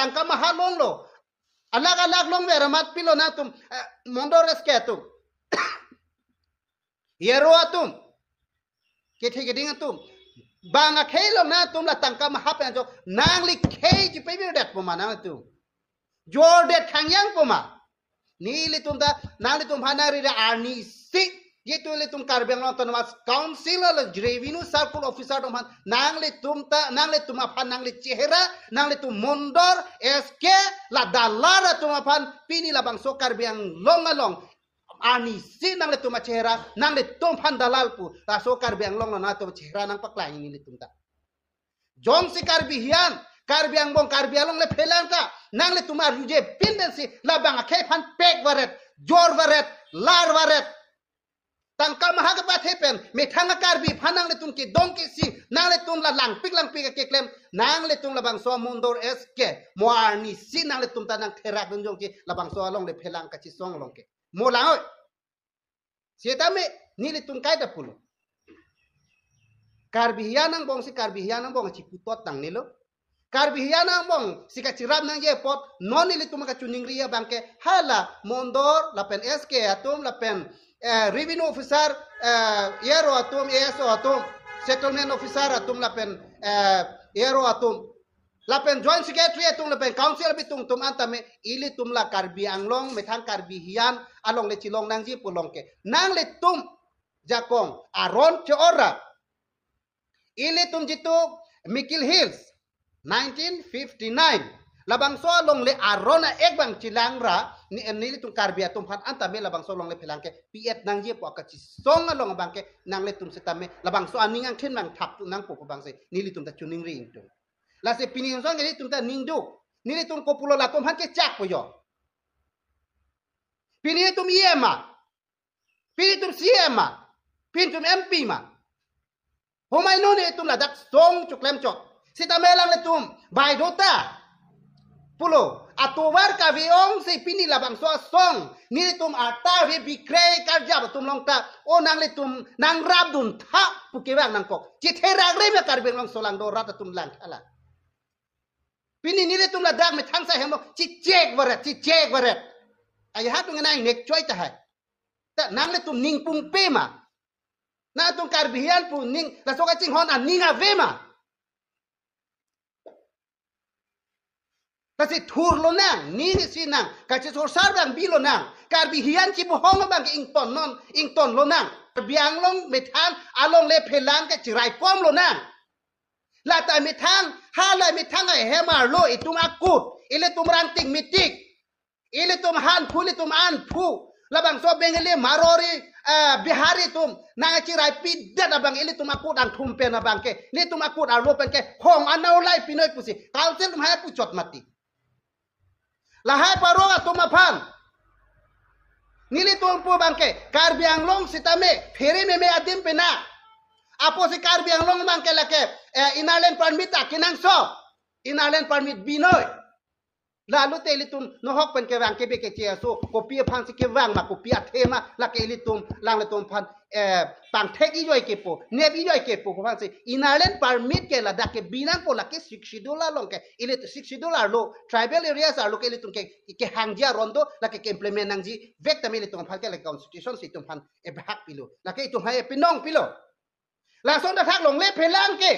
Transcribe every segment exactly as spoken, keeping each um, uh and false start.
tangka maha longlo. Alak alak longver amat pilo nangtum, eh, Mondor S K atum. Ero atum. Kethe keding atum. Bang akhei along nangtum la tangka maha pen ajok. Nangli khei chipevirdet poma nangtum. Jordet khangyang poma. Nelitum ta, nanglitum aphan nangri ra arnisi. Jitu ilitum Karbi Anglong Autonomous Council la revenue circle officer atum aphan. Nanglitum ta, nanglitum aphan nangli chehra, nanglitum Mondor, S K, la dalal atum aphan, pini labangso Karbi Anglong along. Arnisi nanglitum achehra, nanglitum aphan dalal pu. Laso Karbi Anglong along nangtum chehra nangpaklang nelitum ta. Jongsi Karbi hian, Karbi angbong, Karbi along le phelang ta, nanglitum arjuje pin pensi, labang akhei aphan pek varet, jor varet, lar varet. Tangka maha kepathe pen, methang a-Karbi aphan nanglitum kedong kesi, nanglitum la langpik langpik keklem, nanglitum labangso Mondor S K, mo arnisi nanglitum ta nangtherak dun jong ke, labangso along le phelang kachisong along ke. Mo lang oi. Setame, nelitum kaita pulo. Karbi hian angbong si Karbi hian angbong chiputot nangnelo. Karbi hian angbong si kachirap nangji apot, non nelitum kachiningri abangke, hala Mondor lapen S K atum lapen, eh, revenue officer, eh, ero atum, A S O atum, settlement officer atum lapen, eh, ero atum. Lapen Joint Secretary atum lapen Council abitung atum an tame ilitum la Karbi Anglong methang Karbi hian along le chilong nangji pu along ke. Nanglitum jakong aron che-ora. Ilitum jitu Mikir Hills nineteen fifty-nine. Labangso along le aron a-ek bang chilang ra ni, nelitum Karbi atum aphan an tame labangso along le phelang ke pi-et nangji pu akachisong along abangke nanglitum setame labangso aning angthin bang thap nangpo pu abangsi nelitum ta chiningri ingtung. Lasi pini song nelitum ta ningduk. Nelitum kopulo latum aphan kechak po jo. Pini itum E M ma? Pini itum C M ma? Pini itum M P ma? Homai non itum ladak song choklem chot. Setame alanglitum baidota pulo, atovar kave-ong si pini labangso asong nelitum arta ave bikre karjap atum along ta, o nanglitum nangrap dun tha pu kevang nangkok. Chitherak rim ya Karbi Anglong solangdo rat atum lang thala. Pini nelitum ladak methang sa hemo chichek varet, chichek varet. Ai ha tung nai nek choi tahai. Ta nanglitum ning pungpe ma? Nangtum Karbi hian pu ning, laso kachinghon aning ave ma? Lasi thurlo nang, ning isi nang, kachisorsar bang bilo nang, Karbi hian chibuhong bang ington non, ingtonlo nang. Karbi Anglong methang along le phelang kachiraikomlo nang. Lata methang, hala methang ahem arlo itum akut, ilitum rangting mitik. Ilitum hanphu, ilitum anphu. Labangso Bengali, Marwari, eh, Bihari atum nangchiraipidet abang ilitum akut angthum pen abangke. Ilitum akut arlo penke hong anaulai pinoi pusi. Council atum hai puchot mati. Lahai paro atum aphan. Nelitum pu abangke Karbi Anglong setame phere meme adim pena. Apotsi Karbi Anglong abangke lake, eh, Inner Line Permit ta kenangsot. Inner Line Permit binoi. Lalo te ilitum nohok pen kevang kebe keche aso, kopi aphansi kevang ma, kopi athe ma, lake ilitum, alanglitum aphan, eh, pangthek ijoi kepo, nep ijoi kepo, aphansi Inner Line Permit ke ladak ke binangpo, lake Sixth Schedule along ke, ilit Sixth Schedule arlo, tribal areas arlo ke ilitum ke, kehangji aron do, lake ke-implement nangji, vek tame ilitum aphan ke lake constitution si itum aphan, eh, bahak pilo, lake itum aphan, eh, pinong pilo. Lason dak thak longle phelang ke,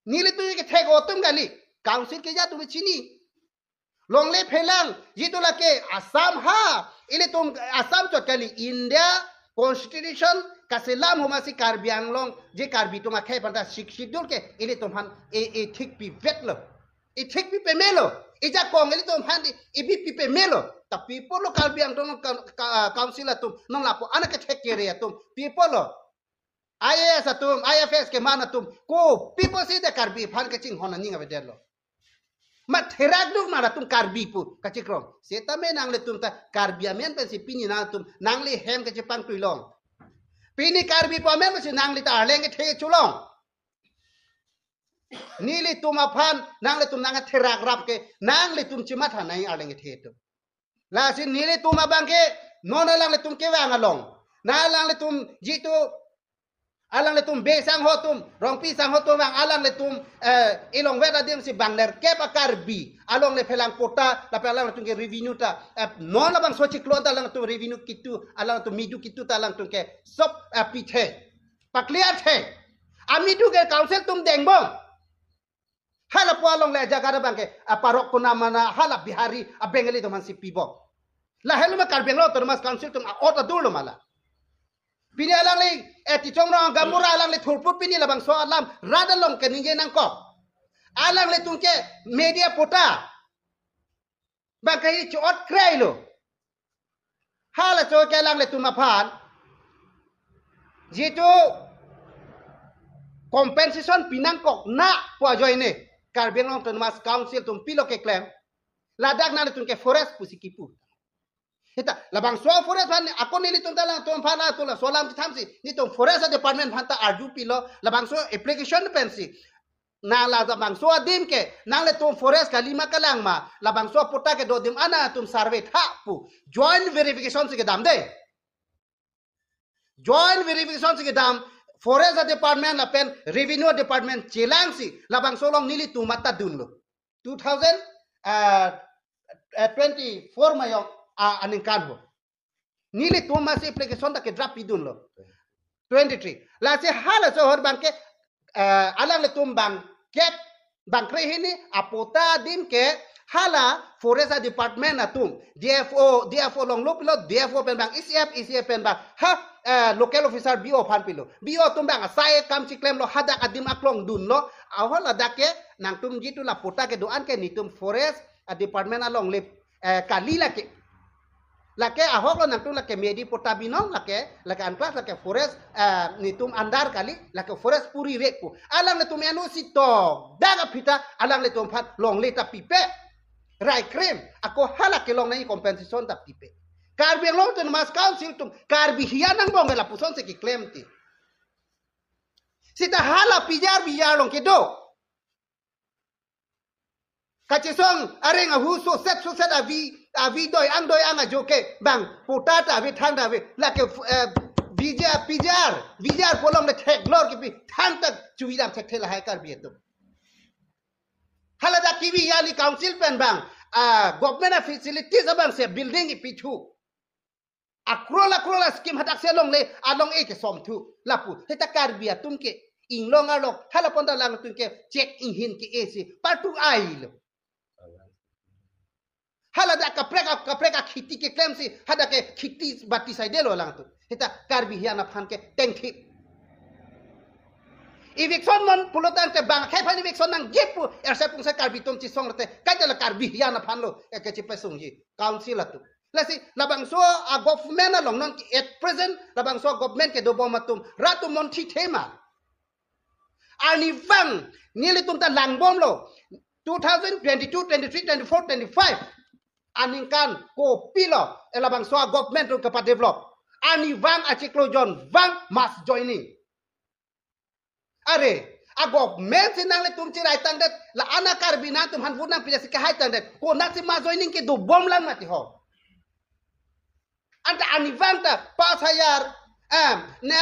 nelitum kethek atum kali. Council keja atum chini. Longle phelang, jitu lake Assam ha. Ilitum Assam chot kali. India Constitution kaselam ahut masi Karbi Anglong, je Karbi atum akhei aphan ta Sixth Schedule ke ilitum aphan e, e thik pivetlo. E thik pi pemelo. E jakong ilitum aphan e, e bi pi pemelo. Ta pi apotlo Karbi Anglong ka, ka, Council atum, non lapu anak kethek kere atum, pi apotlo. I A S atum, I F S keman atum, kopi pusi de Karbi aphan kachinghon aning avedetlo. Mat therak duk ma latum Karbi pu kachikrong. Setame nanglitum ta Karbi amen pensi pini nangtum, nangli hem kachipangtui long. Pini Karbi pu amen pensi nangli ta arleng kethe chulong. Nelitum aphan, nanglitum nangtherak rap ke, nanglitum chimatha nai arleng kethe atum. Lasi nelitum abangke, non alanglitum kevang along. Na alanglitum jitu Alanglitum Bey sangho atum, Rongpi sangho atum vang alanglitum, eh, ilong vet adim si bang nerkep a-Karbi along le phelang patta, lapen alanglitum ke revenue ta, eh, non labangso chiklo ta alangtum revenue kitu, alangtum midu kitu ta alangtum ke sop, eh, pithe. Pakliar the. Amidu ke council atum dengbom. Hala pu along le jaga abang ke, ah, parok konat mana, hala Bihari, ah, Bengali atum aphan si pibom. Lahelo ma Karbi Anglong Autonomous Council atum a-ot adur lo ma la. Pini alangli, eh, Tichong Ronghang gaonbura alangli thurphut pini labangso alam rat along ke ningje nangkok. Alanglitum ke media patta abang ke hi cho-ot krai lo. Hala cho ke alanglitum aphan jitu compensation pinangkok na pu ajoine Karbi Anglong Autonomous Council atum pilo keklem. Ladak nanglitum ke forest pusi kipu. Seta labangso forest aphan ako nelitum ta alangtum aphan atum laso alam chithamsi, nelitum forest department aphan ta arju pilo, labangso application pensi. Na la labangso adim ke, nanglitum forest kali ma kalang ma, labangso patta kedo adim an nangtum survey tha pu. Joint verification si kedam de. Joint verification si kedam, forest department lapen revenue department chelangsi, labangso along nelitum mata dunlo. Two thousand, uh, uh, twenty-four ma jong, uh, aningkan ho. Nelitum masi application ta ke draft pidunlo. Twenty-three. Lasi hala so ahor abang ke, eh, alanglitum bang kep, bang krehini apatta adim ke hala forest department atum, D F O, D F O along lo pilo, D F O pen bang E C F, E C F pen bang ha, eh, local officer B O aphan pilo. B O atum bang asai kam chiklemlo, hadak adim aklong dunlo, ahol hadak ke nangtum jitu la patta kedo-an ke nelitum forest, eh, department along le, eh, kali lake. Lake ahok lo nangtum lake media patta binong lake, lake anclash lake forest, eh, nelitum under kali, lake forest puri rek pu. Alanglitum N O C tok, dak aphi ta, alanglitum aphan longle ta pipe. Rai krem, ako hala kelong nangji compensation ta pipe. Karbi Anglong Autonomous Council atum, Karbi hian angbong ke lapuson si keklem ti. Seta hala pijar bijar along kedo. Kachesong areng ahu soset soset avi, avi doi-an doi-an ajo ke bang patta ta ave, thang ta ave. Lake, eh, bijar, pijar, bijar pu along le theklor kipi, thang ta chuvidam thekthe lahai Karbi atum. Hala dak kivi jali council pen bang, ah, government a-facilities abang si building ipithu. Akrol akrol a-scheme hadak si along le, along e kesom thu. Lapu, seta Karbi atum ke, inglong arlok, hala pon ta alangtum ke, chek inghin ke-e si, partu ai lo. Hala dak kaprek a, kaprek akhiti keklem si, hadak ke khiti bati saide lo alangtum. Seta Karbi hian aphan ke tengthik. Eviction non pulo tangte bang akhei aphan eviction nangji pu, erse pungsa Karbi atum chesong rate, kaita la Karbi hian aphan lo, e kechepesongji, council atum. Lasi labangso a-government along non ke at present labangso a-government kedobom atum rat atum mon thi thema. Arnivang nelitum ta langbomlo two thousand twenty-two, twenty-three, twenty-four, twenty-five aningkan kopilo e labangso a-government atum kepadevelop. Arnivang achiklo jon vang mass joining. Are, a-government si nanglitum cherai tangdet, la-an a-Karbi nangtum aphan vote nangpi si kehai tangdet. Konatsi mass joining kedobom lang mati ho. Anta arnivang ta pas hajar, em, ne,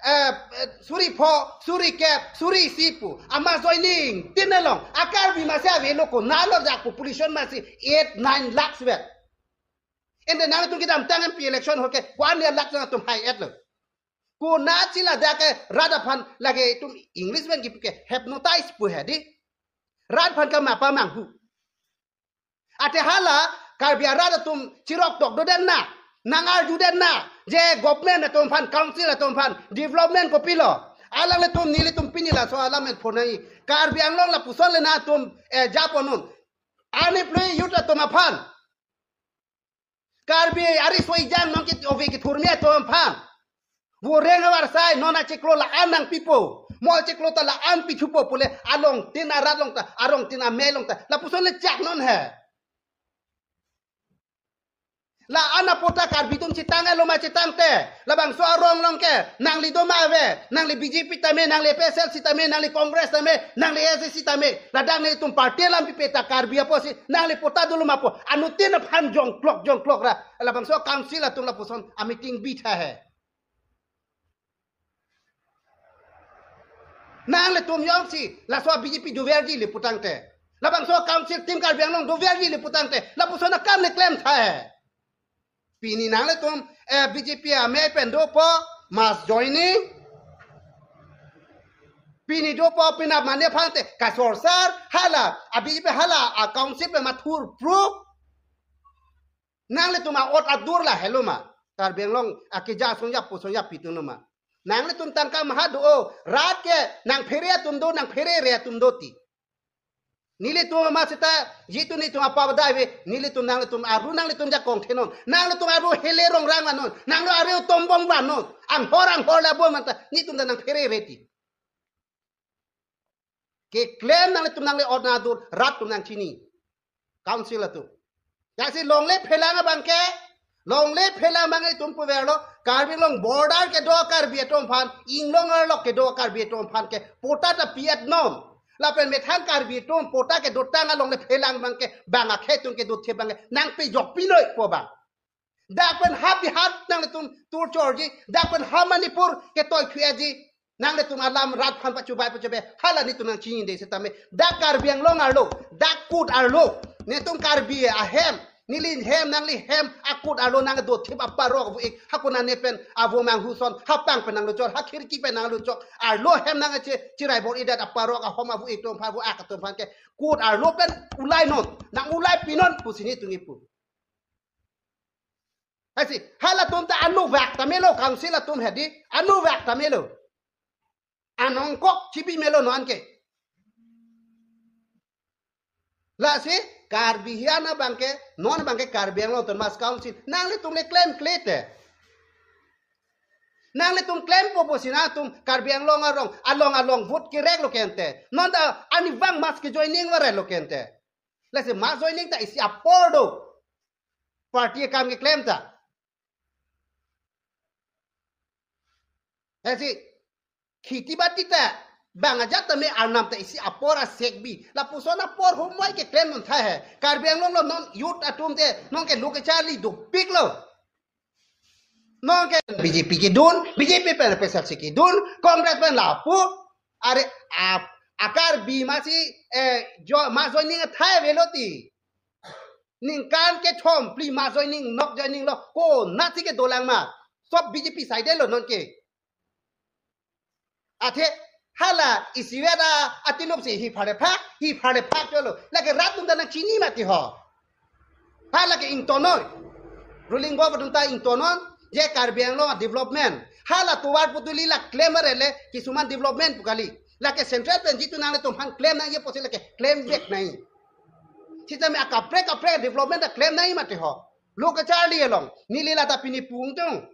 eh, eh, suri pho, suri kep, suri isi pu. A-mass joining tin along. A-Karbi masi avelo, konatlo dak population masi eight, nine lakhs vet. Ante nangtum kedamtang M P election ahut ke, one lakh nangtum hai-et lo. Konatsi ladak ke rat aphan lake itum English pen kipu ke hypnotize pu he di. Rat aphan ke mapa manghu. Ante hala Karbi arat atum chirok tok dodet na, nang arjudet na, je government atum aphan, council atum aphan, development kopilo. Alanglitum nelitum pini laso alam en phonai. Karbi Anglong lapuson le nangtum, eh, japonun. Unemployed youth atum aphan. Karbi ari soi jang nong kit ove kithurmi atum aphan. Voreng avarsai non achiklo la-an nangpipo. Mo achiklo ta la-an pithupo pule along tin arat along ta, arong tin amei along ta. Lapuson le chak non he. La-an apatta Karbi atum chetang elo ma chetangte. Labangso arong along ke. Nangli do ma ave. Nangli B J P tame, nangli A P H L C tame, nangli Congress tame, nangli A I C C tame. Ladak nelitum party alam pipe ta Karbi apotsi. Nangli patta dolo ma pu. Anuttin aphan jongklok, jongklok ra. Labangso council atum lapuson a-meeting bitha he. Nanglitum jongsi laso B J P doverji le putangte, labangso council team Karbi Anglong doverji le putangte, lapuson akam le klem tha he. Pini nanglitum, eh, B J P amei pen dopo mass joining. Pini dopo, pini mane aphan te kasorsar, hala a B J P hala a council pen mathur proof. Nanglitum a-ot adur lahelo ma? Karbi Anglong akeja asong ya pu asong ya pitung lo ma? Nanglitum tangka maha do-o, rat ke nangphere atum do, nangpherere atum do ti. Nelitum ama seta, jitu nelitum apa badai ve, nelitum nanglitum aru nanglitum jakong thenon. Nanglitum aru hele rongrang vanon. Nanglo aru tombong vanon. Anghor anghor la bo manta, nelitum ta nangpherere ti. Keklem nanglitum nangle-ot adur, rat atum nangchini. Council atum. Lasi longle phelang abang ke, longle phelang abang itum puverlo, Karbi Anglong border kedo Karbi atum aphan, inglong arlo kedo Karbi atum aphan ke patta ta pi-et non. Lapen methang Karbi atum patta kedotang alongle phelang abang ke, bang akhei atum kedo the abang ke, nangpejok pinoi pu abang. Dak pen ha bihat nanglitum tur chorji, dak pen ha Manipur ketoi khueji, nanglitum alam rat aphan pachubai pachubai, hala nelitum nangchinide setame. Dak Karbi Anglong arlo, dak kut arlo, netum Karbi ahem, neli hem nangli hem akut arlo nangdo thip aparok avo-ik, ha konane pen avo manghu son, ha pang pen nanglo chor, ha khirki pen nanglo chok, arlo hem nangche chirai bor-idet aparok ahom avo-ik atum aphan, avo-ak atum aphan ke, kut arlo pen ulai non, nang ulai pinon pusi nelitum kipu. Lasi, halatum ta anuvak ta melo, council atum hedi, anuvak ta melo. Anongkok chibi melo non ke. Lasi, Karbi hiana abang ke, non abang ke Karbi Anglong Autonomous Council. Nanglitum le klemkle te. Nanglitum klempo pusi nangtum Karbi Anglong arong, along along vote kerek lo kente. Non ta arnivang mass kejoining vare lo kente. Lasi mass joining ta isi apor do. Party akam keklem ta. Lasi, kheti bati ta, bang ajat tame arnam ta isi apor asek bi. Lapuson apor homoi keklem non tha he. Karbi Anglong lo non youth atum te, non ke lo kecharli dopik lo. Non ke B J P kedun, B J P pen P S C kedun, Congress pen lapu. Are, a, a Karbi masi, eh, jo, mass joining athai avelo ti. Ningkan kethom phli mass joining, nok joining lo, konatsi kedolang ma? Sob B J P side lo non ke. Athe, hala isivet a, atilup si hi phare phak, hi phare phak cholo. Lake rat atum ta nangchini mati ho. Hala ke ingtonon. Ruling government atum ta ingtonon, je Karbi Anglong development. Hala tovar putuli la klem arele, kisuman development pu kali. Lake central pen jitu nanglitum aphan klem nangji apotsi lake klem vek nai. Sitame akaprek kaprek development ta klem nai mati ho. Lo kecharli along. Neli la ta pini pu ungtung.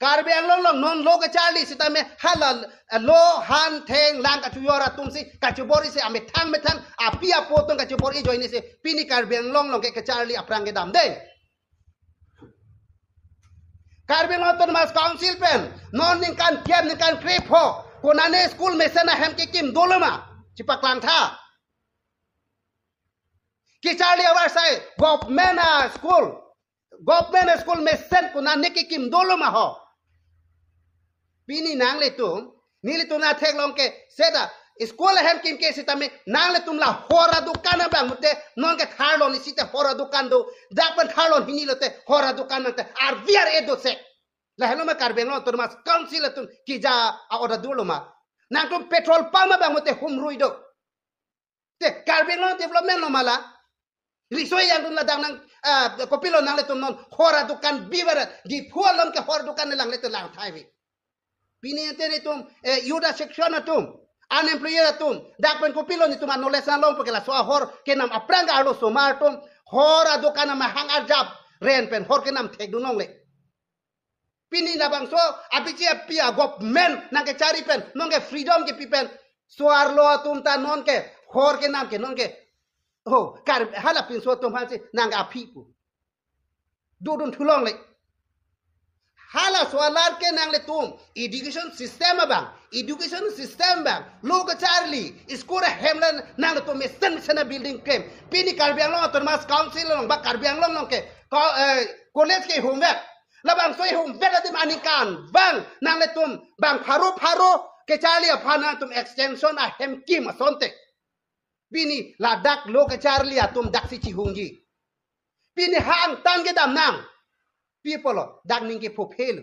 Karbi Anglong along non lo kecharli sitame hala, eh, lo han theng lang kachojor atum si kachobor-i si amethang methang api apo atum kachobor ajoine si pini Karbi Anglong along ke kecharli aphrang kedam dei. Karbi Anglong Autonomous Council pen non ningkan kep ningkan krepho konane school mesen ahem kekim dolo ma? Chipaklang tha. Kecharli avarsai government a school, government school mesen konane kekim dolo ma ho? Pini nanglitum, nelitum athek along ke seta school ahem kimke sitame nanglitum la hor adukan abang mute non ke tharlon isi te hor adukan do, dak pen tharlon hini lote hor adukan nang te arvi ar-e do se. Lahelo ma Karbi Anglong Autonomous Council atum keja a-order dolo ma? Nangtum petrol pump abang mute humrui do. Te Karbi Anglong development lo ma la? Riso-ejang atum ladak nang, ah, kopilo nanglitum non hor adukan bivarat, Diphu along ke hor adukan lang le te lang thai vi. Pini ante netum, eh, youth section atum, unemployed atum, dak pen kopilo netum a-knowledge nang longpo ke laso ahor kenam aphrang arlo osomar atum hor adukan amahang arjap ren pen hor kenam thekdun longle. Pini labangso apichi api a-government nangkechari pen, non ke freedom kepi pen, so-arlo atum ta non ke hor kenam ke non ke, ho, Kar, hala pinso atum aphansi nang aphi pu dodun thu longle. Halaso alar ke nanglitum education system abang, education system abang lo kecharli, school ahem la nanglitum mesen mesen a-building klem. Pini Karbi Anglong Autonomous Council along ba Karbi Anglong along ke ko-, eh, college ke ihumvet. Labangso ihumvet adim aningkan abang nanglitum bang pharo pharo kecharli aphan nangtum extension ahem kim asonte. Pini ladak lo kecharli atum daksi chihungji. Pini ha angtan kedam nang. Pi pulo, dak ning kephophelo.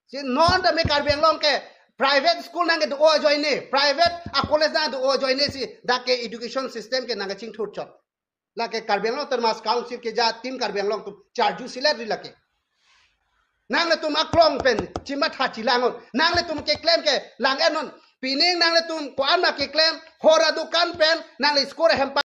Si non tame Karbi Anglong ke private school nangkedo ajoine, private a college nangkedo ajoine si dak ke education system ke nangkechingthurchot. Lake Karbi Anglong Autonomous Council keja Team Karbi Anglong atum charju silet ri lake. Nanglitum aklong pen chimatha chilang non. Nanglitum keklem ke lang-et non. Pining nanglitum ko-an ma keklem, hor adukan pen nangli school ahem